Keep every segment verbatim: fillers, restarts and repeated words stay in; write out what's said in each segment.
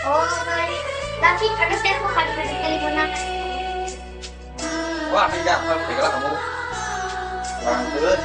Oh, my. Tapi ada saya kok kali dari telepon. Wah, tidak, apa, tidak kamu. Bangkrut.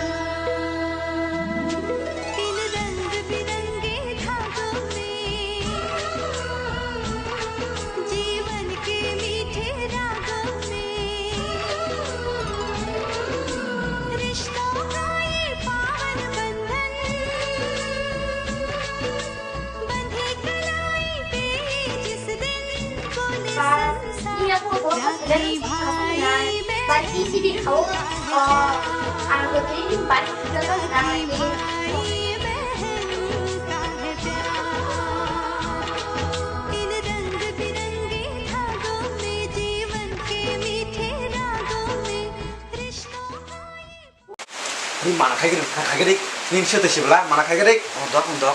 Ni mana khai gede, khai gede. Ni sete sibla, mana khai gede. Oh, dok, dok.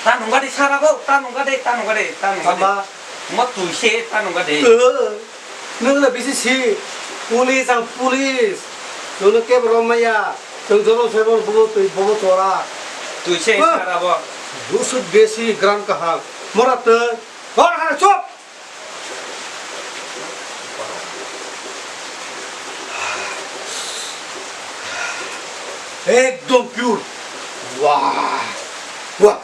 Ta nungga di sara bo, ta nungga de, ta nungga de, ta nungga de. Tama. Mo tui se, ta nungga de. Eh, nung le bisi si. Police ang police. Nung le ke bro maya. Nung joro se bo, bo tui, bo chora. Tui se sara bo. Dusut besi gran kaham. Mora te. Hor hana chop. Ekdom pure. Wah. Wah.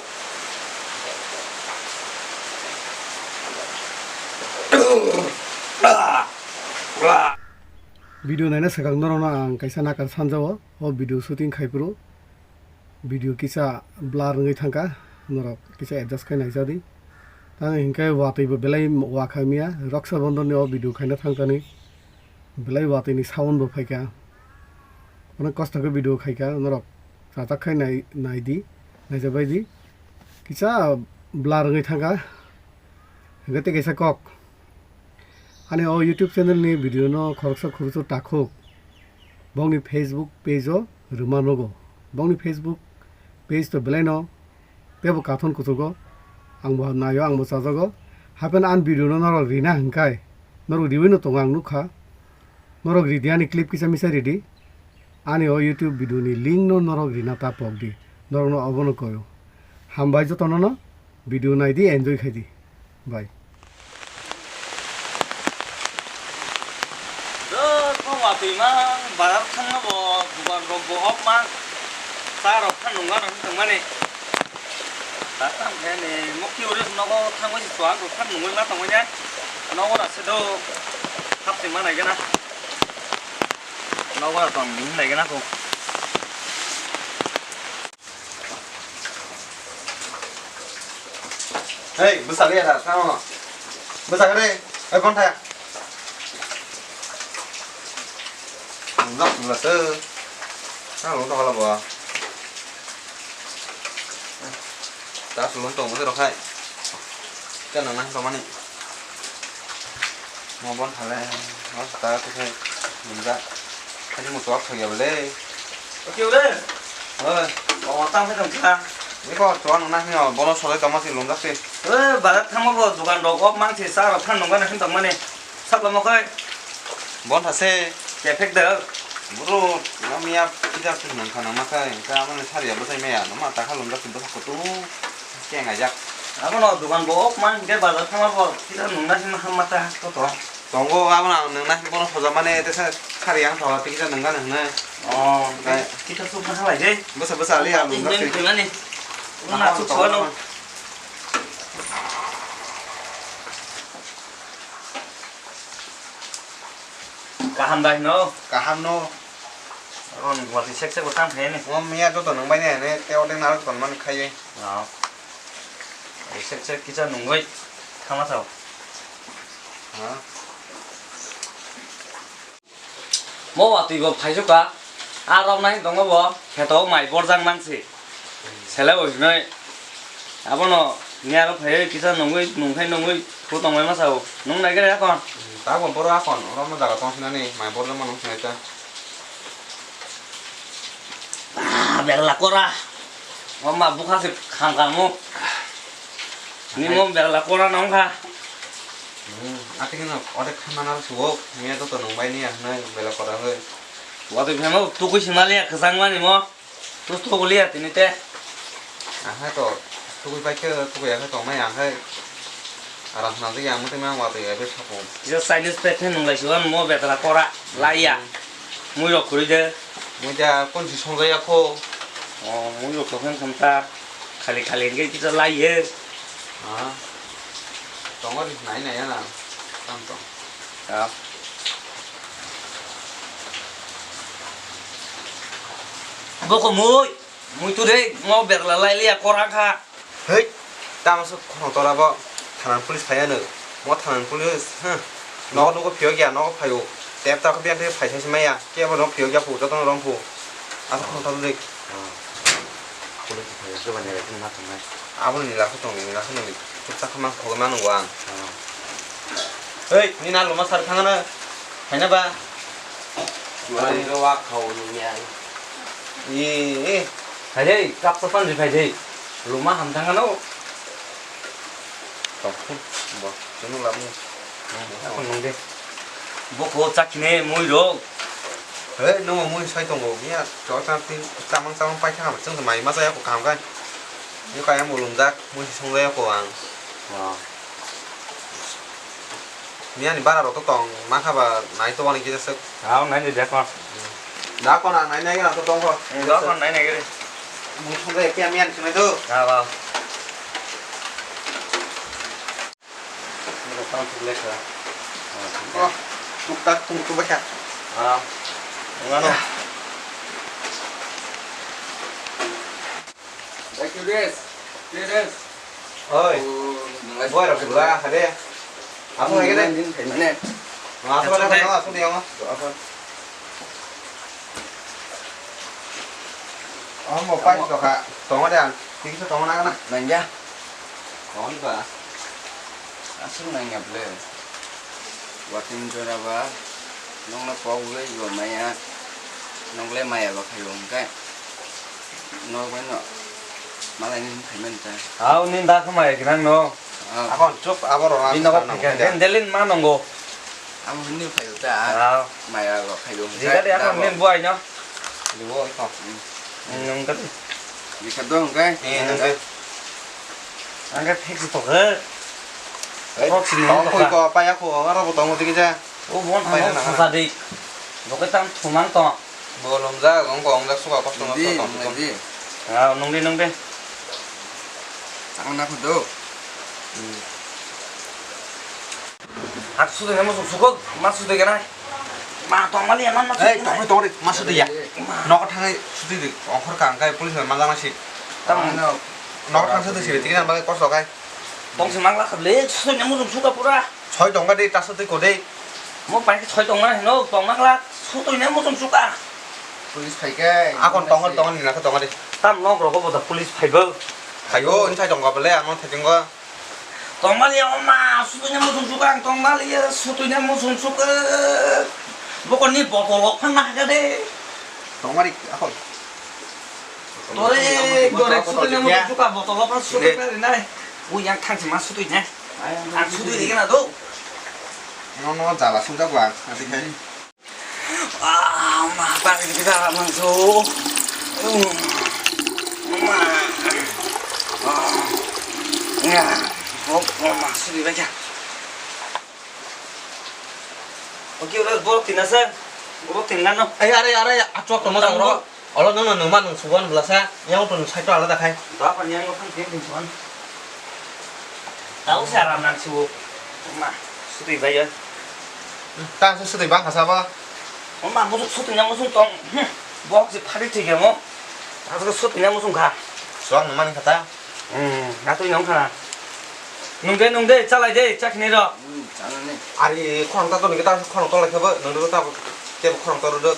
Video naina swkang norokno ang kaisa nakar sanjao, o video shooting khai phuru. Video kisa blur wngwi thangkha, norok kisa adjust khai naijadi. Tamo hinkhe watwi bo belai wakha mia, Raksha Bandhan ni o video khaina thangkani belai watwi ni sound bo phaikha. Onek kosto khe video khaikha, norok chajak khai nai, naidi, naijabaidi. Kisa blur wngwi thangkha, hinkhe tei kaisa kok. Ani o YouTube channel ni video no khoroksa khoroksa takhuk. Bongni Facebook page o rwma nogo. Bongni Facebook page to belai no tebo kathon kuchugo. Ang bo naio, ang bo chajago. Hapen an video no norok rina hinkai. Norok riwi no tongo ang nukha. Norok ridi ani clip kisa misa ridi. Ani o YouTube video ni link no norok rina ta pokdi. Norok no obono koyo. Hambai jotono no. Video naidi, enjoy khaidi. Bye. Dor, kok watwi mang, bazar thangma bo, dukan rok bo off mang. Cha rok phan nungma nang tongmani. Ta tang khe ni mokti ore nogo thangwi si chuak rok phan nungwi ma tongwi nai. Nogo ra se do. Hap se ma nai gana. Nogo ra tong ni nai gana ko. Hei, bwsa le da, tamo. Bwsa kare, hei, bon thaya. Nang bwsa se. Tamo to hala bo. Ta sulung tong bwsa rok hai. Kan nang nang to mani. Mo bon thale, mo sata tu khai, nungja. Kali mo tuak thok ya bole. Oke, ore. Oi. O, tang khai tong kha. Ni ko tuak nang nang ni, bono solai tama si lungjak si. Oi, bazar thangma bo dukan rok off mang si, cha rok phan nungga na hin tong mani. Sap lama khai. Bon thase. Ke phek da. Bro, na miya pida pun nang khana ma khai, ka mani sari ya bwsai maya, no ma ta kha lungjak si bwsa kutu. Ke ngai jak. Abono dukan bo off mang ke bazar thangma bo, pida nungna si ma kha ma ta to to. Tongo, abono ang nungna himbo no soja mane, tesa sari ang thawa, tikisa nungna nungna. Oh, Bai. Kita suk na halai de. Bwsa, bwsa, ali ang nungna Ini sui. Gimana nih? Mahal Masuk tong sono. Kaham bai no? Kaham no. Ron wati sek sek utang phai ni. Mo miya joto nung bai ne, ne, te ode narok ton man khai ye. Oh. Sek sek kisa nungwi thangma sao. Ha? Mo watwi bo phaijuka, a rok nai tongo bo, kheto mai borjak mansi. Sele bo hinoi, abono niyaro phaiwi kisa nungwi, nungkhai nungwi, phu tongbai ma sao. Nung nai khe akon? Tabon boro akon, oro mo jaga tong sinani, mai borjak ma nung sinai ta. Ah, berla kora. O ma bukha se kham kham mo. Ni mo berla kora nong kha. Hmm, ati kino ode kham na suwo, miya to to nung bai ni ya, na berla kora hoi. Ode phemo tukui simali ya khasang mani mo. Tu to guli ya tini te. Aha to. Tubui pai khe, tubui ya khe tong maya ang khai. Aram swnam jagya ang mwtwi mang watwi ya be sapo. Kisa Chinese pet khe nung lai siwan mo betala kora laiya. Mui rok kwrwi de. Mui da kon si song jaya kho. O mui rok khe khamta khali khali hwnkhe kisa laiye. Ah. Tongo ri nai nai ya na. Tam tong. Ah. Boko mui. Mui tu de mo betala lai liya kora kha. Hei, tamo se khorang tora bo thanan police phai ano. Mo thanan police, huh. Nogo nogo phiyok ya, nogo phaio. Tep ta kho biyan the phai sai maya. Ke bo no phiyok ya phu, joto no rom phu. Asa khorang tora de. Police phai ya, joban ya, na tong nai. Abo ni la kho tong ni, la kho tong ni. Kutsa khamang kho ma nung wang. Hei, ni na luma sar thangana. Phaina ba. Manang khe wak khao nung ya. Ee, ee. Phaidei, cup sapan ri phaidei. Luma hamthang ano. Tongkhu, bo, chwng labni. Ako nung de. Boko chakine mui rok. He, nung mui sai tongo. Miya, chok chang tin, chamang chamang pai thang, chwng mai ma chaya ko kaham kai. Ni kaya mo lumjak, mui si songjaya ko ang. Miyani bara rok to tong, ma kha ba nai to wani kisa sek. Aw, nai ni dekho. Da ko na nai nai na to tong ko. Da ko nai nai gre. Mui thong re kya miyani sunai do. Aw, aw. Ni ko tam thuk le kha. Oh, tuk tak tung tu ba kha. Aw. Ngano. Thank you, Des. Des. Oi. Oh, nang lai. Boy, rok sila, hade. Apa lagi deh? Ini kayak mana? Masuk ada apa? Masuk dia, Mas. Apa? Oh, mau pai to kha. Tongo de ang. Tiki to tongo na kana? Nangya. Tongo ni ba. Aswk nangya ble. Watwi jora ba nokno kok bai bo maya, nok le maya ba khaio hwnkhe nok bai no malai ni hwn khaimani ta. Hao ni da khe maya gwnang no. Ah. Akon chup abo rona. Bini nogo phikha khe delin ma nongo. Amo hwnwi phaio ta. Ah. Maya ba khaio hwnkhe. Jigadi akon nin buai no. Libo iko. Hmm. Nung tadi. Bikha do hwnkhe. Eh, nung tadi. Ang khe phek si tokhe. Ei, kok sini tong tokha. Koi ko paya ko aro bo tongo tiki ja. O bon paya thang na susa de. Bo khe tam thumang tong. Bo lomjak, ong ko ong jak suka kosto no di, tong di. Ah, nung de, nung de. Ang na khudo. Hmm. Hak sudui na muchung sukuk, ma sudui gana. Ma tongmani ya, ma, ma sudui gana. Ei, tongri, tongri, ma sudui ya. Ma. Nogo thangwi sudui di, ongkhor ka, hwnkhe police bai ma jana si. Tamo. Nogo thangsa di siri, tini ang bagwi kosto khai. Tong si mangla kha le, sudui na muchung suka pura. Soi tongga di, ta sudui ko de. Mo pai soi tongma hino, tong mangla, sudui na muchung suka. Police phai khe. Akon tongo, tongo ni nakha tongo di. Tam nok rogo bo da police phai bo. Phaio, insai tongga bole, ano thajingo. Tongmani ya ma, sutui na muchung suka ang tongmani ya, sutui na muchung suka. Bokoni botol o phan na kha de. Tongmani, ako. Tore, gore, sutui na muchung suka, botol o phan sutui na rinai. Ui yang thang ma sutui na. Ang sutui ri na do. No, no, jala sujak ba, ati khai. Ah, ma, bari kita mangso. Ma. Ah. Ya. Oh, oh, ma, sudi baca. Oke, udah borok tina sen. Borok tina no. Ay, are, are, achok to mojang ro. Olo nung nung ma nung suwan belasa. Yang to nung saito alada khai. Da pan yang kan tin tin suwan. Tau se aram nang siwo. Ma, sutui bai ya. Tang se sutui bang khasa ba. O ma, musuk sutui na musuk tong. Bok si phari thik ya mo. Tang se sutui na musuk kha. Suang nang mani khata. Hmm, na tui nang khana. Nung de, nung de, chalai de, chakni ro. Hmm, chanani. Ari khorang ta to ni ta khorang to lai khaba, nung de ta ke khorang to ro.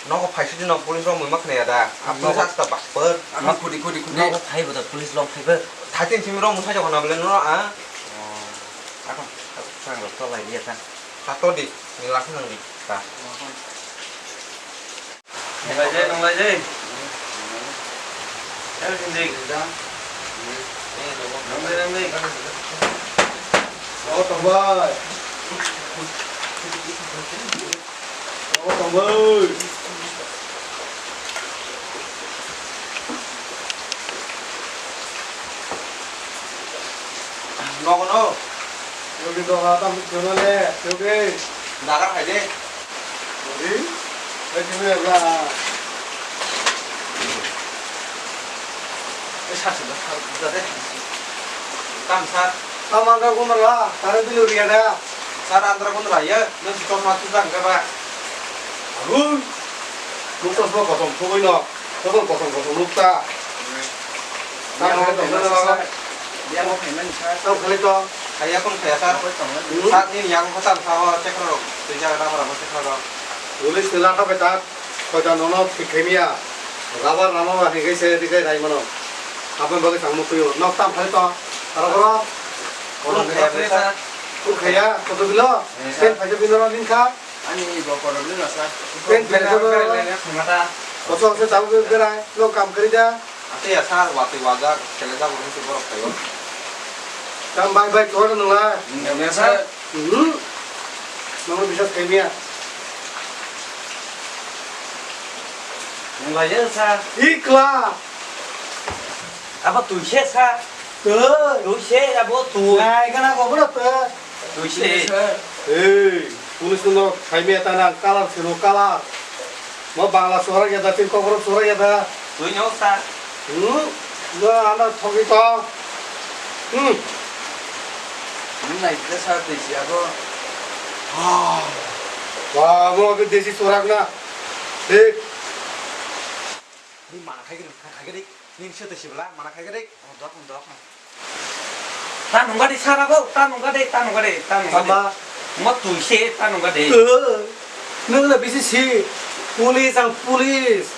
Nogo phai sidi no police rok mui ma khna ya da. A police nogo asta bak per. Ano khudi, khudi, khudi. Nogo phai bo da police rok phai bo. Thaitin simi rok mui sajak hona bole no a. Oh. Ako, ako sang rok to lai dia ta. Kha to di, ni lak nang di ta. Nang lai je, nang lai je. Yang sindi. Nang lai, nang lai. Oh, tong bai. Tongwi. Nogo no. Yogi doga tam jono le, yogi. Dagar hai de. Ori, hai sini ya bla. Eh, sir, sir, sir, sir, sir. Tam, sir. Tam andra gun ra, tare bilu ria da. Sir, andra gun ra ya, nang si chosma tu jang ka ba. Agun. Nukta sma kosom thugui no. Kosom, kosom, kosom, nukta. Tam khali tong na ba. Biya mo phaimani sir. Tam khali tong. Khaya tong khaya sir. Sir ni yang ko tam sa o chekra rok. Tui jaga rama rama chekra rok. Police ni lakha bai tak. Koita nono thik khaimiya. Rubber rama ba hingke se dikai rai mano. Abang bagwi tangmo kuyo. Nok tam khali tong. Aro koro. Kono khaya sir. Kur khaya, koto bilo. Pen phaja bino ro ningkha. Ani bo problem na sa. Pen phaja bino ro. Koso se tabu berai. Nok kam kari da. Ate ya sir, watwi wajak, kele jabo hinsi borok khayo. Tam bai bai kor nung lai. Nung ya sir. Hmm. Nung bisas khaimiya. Nung lai ya sir. Ikla. Abo tui se sir. Tui. Tui se abo tui. Nai kana ko bro tui. Tui se. Ei, police no khaimiya ta nang color sino color. Mo Bangla surak ya da, tin kokborok surak ya da. Tui no sa. Hmm? No, ano thogi to. Hmm. Nung nai de sa tui si abo. Ah. Wah, mo ke desi surak na. Thik. Ni mana khai gari, khai gari. Ni se tui si bla, mana khai gari. Oh, dok, dok. Ta nungga de sara bo, ta nungga de, ta nungga de, ta nungga de. Tamba. Mo tui se, ta nungga de. Eh, nung na bisi si. Police ang police.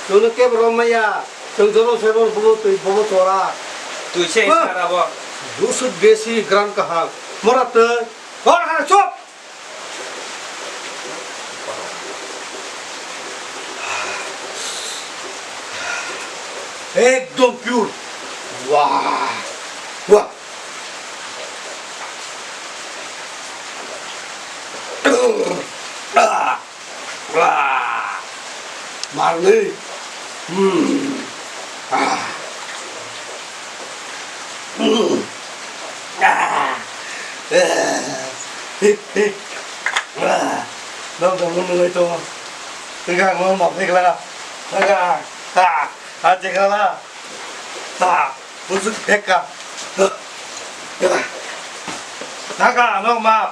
Nung na kebo rom maya. Tong joro se bo bo tui bo bo chora. Tui se sara bo. You should besi gran kaham. Mora te. Kor hara chop. Ekdom pure. Wah. Wah. Ah. Wah. Marni. Hmm. Ah. Hmm. Ah. Eh. Hik, hik. Ah. Dam, dam, dam, dam, dam. Tegang, dam, dam, tegang. Tegang. Ah. Ah, tegang. Ah. Busuk, tegang. Tegang, dam, dam.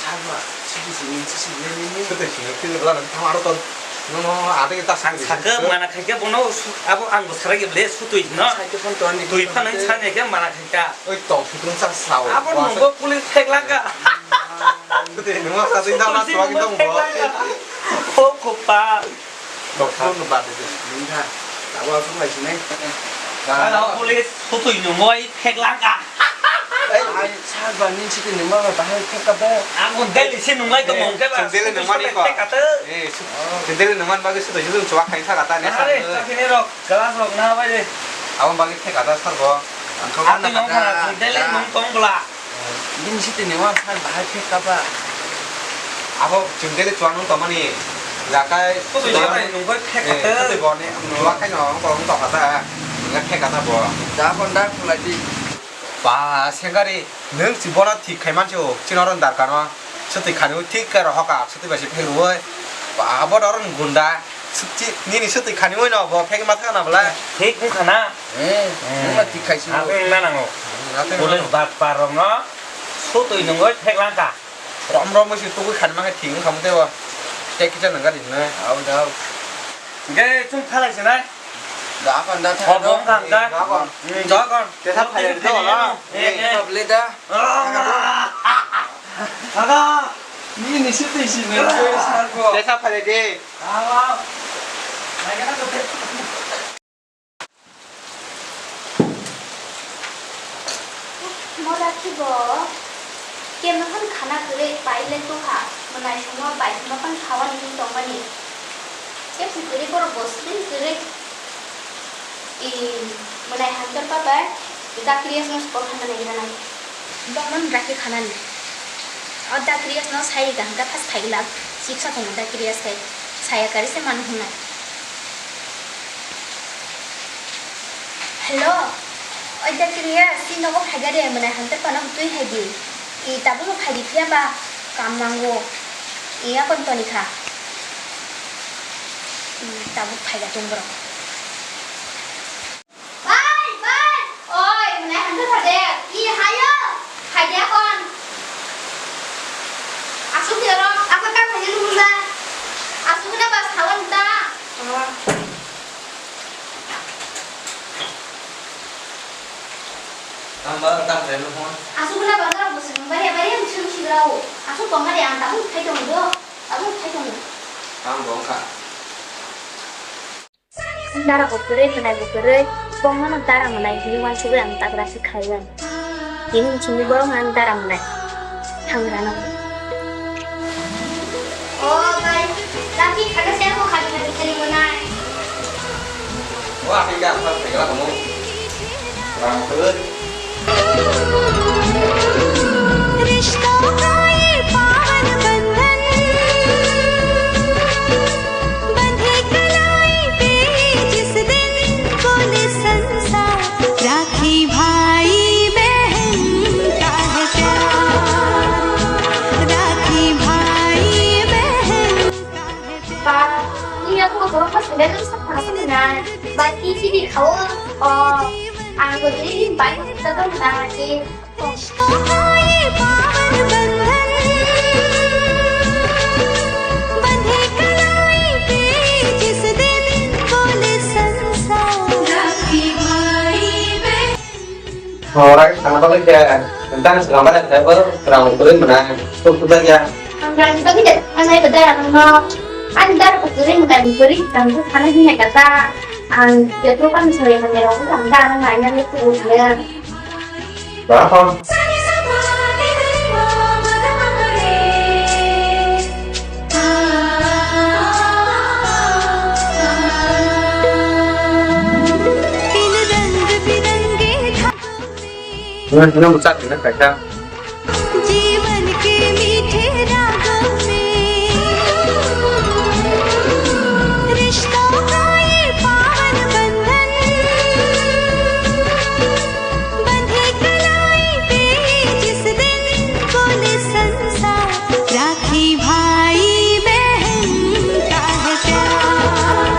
Sakma, sidi sini, sisi nini. Sutui sini, kiri bela nanti thamaro ton. No, no, no, ada kita sang di sini. Saka mana khaika bono su-, abo ang bo sarai ble sutui no. Sai ke phone to ani. Tui phone phone nang te. Sanya ke mana khaika. Oi, tong sutun sa sao. Abo nungbo police thek laka. Sutui nungma sa tui dama tuwa kita nungbo. Thek laka. Oh, kopa. Doktor no bad de. Ningkha. Abo asuk lai sinai. Ano police sutui nungoi thek langka. Ai, sar ba ning situi nungma bahai thek ka ba. Ang kon Delhi si nunglai to mong ke ba. Delhi nungmani ko. Thek ka te. Eh, Delhi nungman bagi sutui sutui chuak khai thak ata ne. Are, sakini rok, glass rok na bai de. Abo bagi thek ata sar bo. Ang kau na kata. Delhi nung tong bla. Bini sitini wan sar bahai phek kapa. Abo chwng tele chuang nung tongmani. Jakai sutui jakai nung bai phek kata. Sutui boni chuak khai no kong tong kata. Nungkha phek kata bo. Da kon da khulai di. Ba sengari nung si bono thik khai mansi o. Chino ron darkar no. Sutui khani thik khai rohok a. Sutui bai si phek roi. Ba abo doron gunda. Sutui nini sutui khani oi no bo phek ma thang na bla. Thik wngkha na. Eh, nungma thik khai si. Hapeng na nango. Police bat par rok no sutui nungoi phek langka. Rom rom si tugui khan mangkhe thik wngkha mothe bo. Tei kisa nang gari hwnwi. Au dau. Ge chung phalai sinai. Da kon da. Hobo wngkha da. Da kon. Hmm, da kon. Tesa phalai do la. Eh, eh. Kable da. Aga. Ni ni sutui si nungoi sar bo. Tesa phalai de. Awa. Naikhe na kothe. Mo rakhi bo kemno phano khana kwrwi pai le tuha, mwnai songno bai hwnba phano sawani hwn tongmani. Khe si kwrwi borok bo swtwng kwrwi. I mwnai hamjak babai, Zakriasno sukor khanani gana nai. Bongno rakhi khanani. O Zakriasno sai rwkha hwnkha phas phai glak. Chipsa tongo Zakrias khai. Saya kari se manu hwnwi. Hello. Oi, Dakiriya, si nogo phaiga de, mwnai hamte phano twi hai di. I tabukno phai di phiya ba kam nango. I yakon toni kha. I tabuk phaiga tong borok. Bai, bai. Oi, mwnai hamte pha de. I hayo. Phai di yakon. Asuk di oro. Apa kam hai di munda. Asuk na bas hawan ta. Oh. Tamba tam khe no phone. Asuk na bazar bo sing bari bari ang sing sing rao. Asuk tong kha de ang tabuk khai tong do. Tabuk khai tong. Tam bo kha. Dara bo kwrwi mwnai bo kwrwi. Bongno no dara mwnai hini wansugwi ang tagra si khaiwi. Tini chini borok ang dara mwnai. Thangrano. O bai, laki khaka se ko khadi khadi khali monai. O api ga apa segala kamu. Rangkut. रिश्तों का ये पावन बंधन बंधे कलाई पे जिस दिन बोले संसार। राखी भाई बहन का है प्यार, राखी भाई बहन का है प्यार। Ba, ni aku ko ko sendal sa pasa na. Ba, ti si di khao. O, ang ko dili ba ta to na ki. रिश्तों का ये पावन बंधन बंधे कलाई पे जिस दिन बोले संसार। Ora, tangna bagwi khe, tang swkang bai khe, bo rang kwrwi mwnai, tuk tuk ya. Ang rang bagwi de, ang nai bada ang no, ang dar ko kwrwi mwnai, kwrwi tang ko khana hi ya kata, ang ya to kan soi mwnai rok ang dar ngai na ni tu ya. Ba khon. Nang, nang bwchak nang kaisa. जीवन के मीठे रागों में रिश्तों का ये पावन बंधन बंधे कलाई पे जिस दिन बोले संसार। राखी भाई बहन का है प्यार,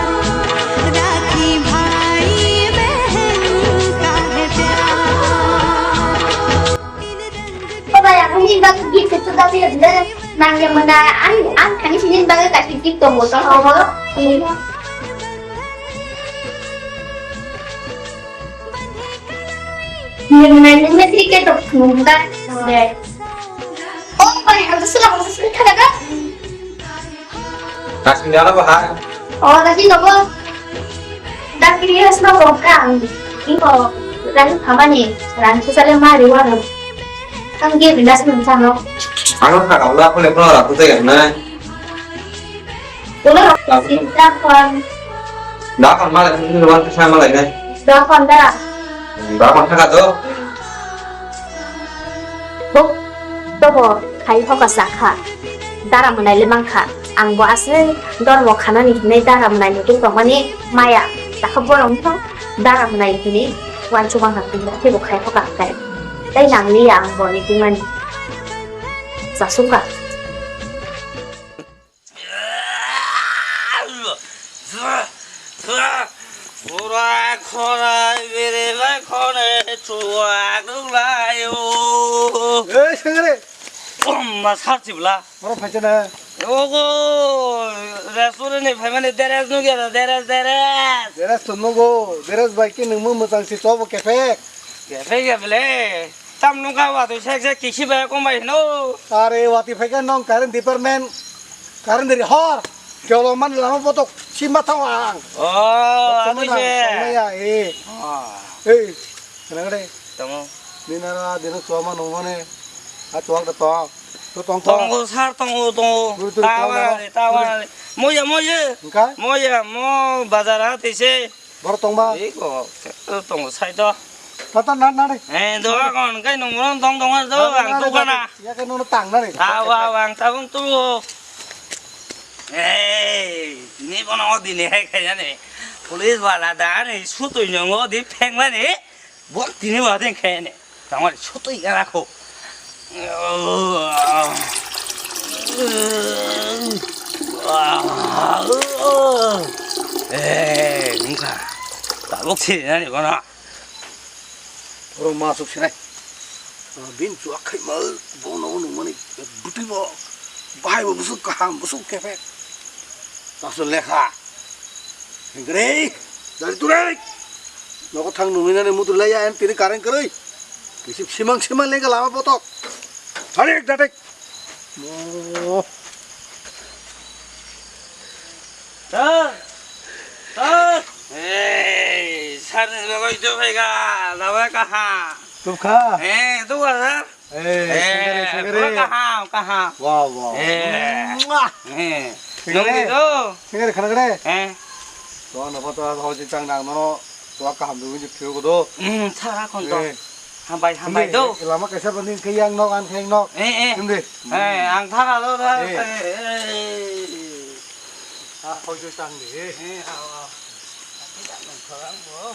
राखी भाई बहन का है प्यार। Baba, ang ni bag gift itu tadi ya, nang yang mana? Ang, ang kami sini bag kasih gift tuh, motor, oh, oh. Yang mana ini sih, kayak tuh, nunggu kan? Deh. Oh, oh, yang itu sudah, sudah, sudah, kan? Kasih dia apa, ha? Oh, tadi nopo. Tadi dia sudah program. Iko, tadi apa nih? Tadi saya mari warung. Kan dia pindah sementara. Ano ka kaula ko le pro ra tu te na. Ulo. Dakhon. Dakhon male ni wan sa male ne. Dakhon da. Dakhon thaka do. Bo, to bo khai hoka sakha. Dara mwnai le mankha. Ang bo asli dormo khanani hinai dara mwnai ni tongmani maya. Takha borok no dara mwnai hini wansukma hapinga. Tei bo khai hoka kai. Tei nangli ya ang bo ni tongmani. Chasukha. Pura khora bere bai khone chuak ruk lai o. Ei, sengre. Om ma sar chibla. Boro phaisa na. Ogo restaurant ni phaimani dress nugya da, dress, dress. Dress to nugo, dress bai ke nungmo mwchang si chobo kefek. Kefek ya bele. Tam nungkha watwi sek sek kisi bai kong bai hino. Are watwi phaikha nong current department, current dari hor. Kelo man lama botok simba thang ang. Oh, atwi se. Tongnai ya, eh. Oh. Eh, kenang de. Tongo. Dinara, dino chuama nungmane. A chuak da tong. To tong to. Tongo, sar tongo, tongo. Turi, turi, tawa tong, tong. Tawa. Moya, moya. Engka? Moya, mo bazar ha tise. Boro tongba. Iko, tongo side o. Tata na na re. Eh, doga kon kai nong rong tong tong do ang tu kana. Ya kai nong tang na re. Awa, awa, ang tabung tu. Eh, ni bono dini hai kai ne. Police wala da ni sutui nongo di pheng mani. Bo tini ba den khe ne. Tangwali sotwi ya rakho. Eh, nungkha. Tabuk si nani kono. Oro ma suk sinai. Bin chuak khai ma bo no nungmani buti bo. Bahai bo busuk kaham busuk kepek. Taso lekha. Hengre, dari turai. Noko thang nungwi nani mutu laya em tini kareng kwrwi. Kisip simang simang lega lama botok. Datek, datek. Oh. Sir. Sir. Hey, sir ni bagwi tu phai ga, dawa kaha. Tubkha. Eh, tu ga sir. Eh, sengkere, sengkere. Pura kaham, kaham. Wow, wow. Eh. Mwah. Eh. Sengkere. Nungni do. Sengkere, khana kere. Eh. To, ano pa to, ho, jing chang nang, no, to, kaham, dugin, jing, phiyo, ko, do. Hmm, thara, kon, to. Eh. Hambai, hambai, do. Lama kaisa, bani, khe, yang, nok, an, khe, yang, nok. Eh, eh. Himdi. Eh, ang, thara, do, do. Eh. Eh, eh. Ah, ho, jing chang, di. Eh, ah, ah. Kita, nang, thara, bo.